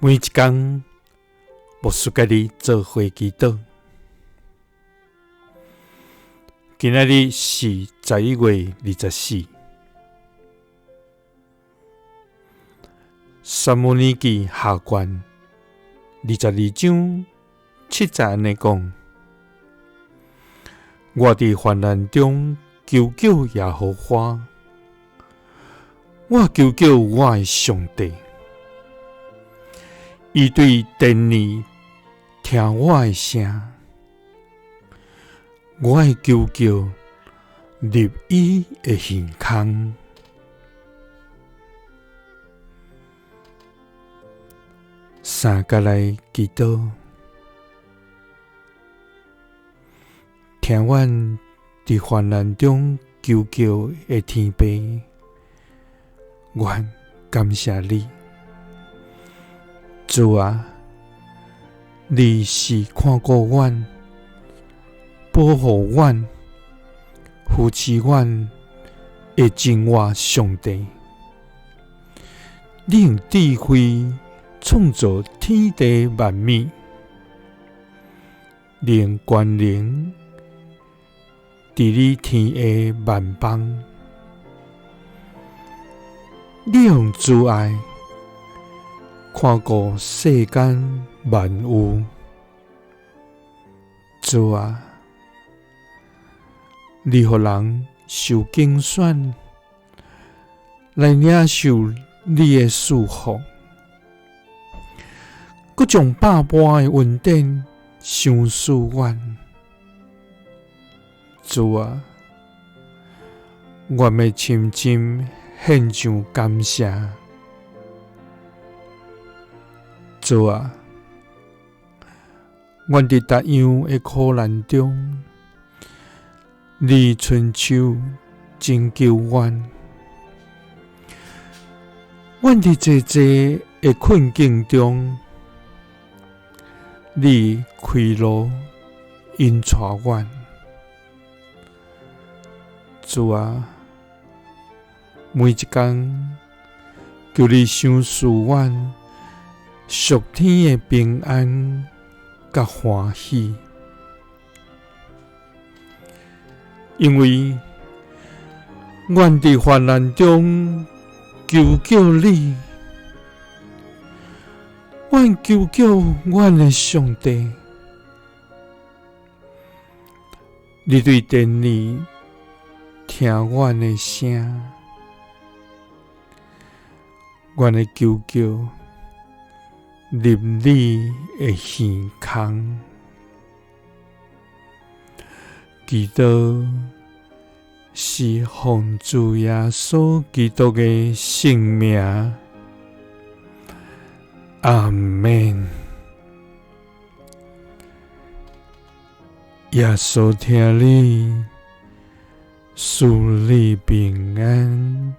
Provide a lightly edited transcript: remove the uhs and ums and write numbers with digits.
每一工，牧師佮你做伙祈禱。今仔日是11月24，撒母耳記下卷22章7節按呢講：我佇患難中求叫耶和華，我求叫我的上帝，伊對殿裡聽我的聲，我的求叫入伊的耳空。三佮來祈禱，聽阮佇患難中求叫的天父，阮感謝你，主啊，你是看顧阮、保護阮、扶持阮的真活上帝。你用智慧創造天地萬物，你用權能治理天下萬邦。你用慈愛看顧世間萬有。主啊，你予人受揀選來領受你的祝福，閣將百般的恩典賞賜阮。主啊，阮欲深深獻上感謝。主啊，阮佇逐樣的苦難中，你伸手拯救阮。阮佇濟濟的困境中，你開路引帶阮。主啊，每一工求你賞賜阮屬天的平安佮歡喜，因為阮佇患難中求叫你，阮求叫阮的上帝，你對殿裡聽阮的聲，阮的求叫入你的耳空。祈禱是奉主耶穌基督的聖名，阿們。耶穌疼你，賜你平安。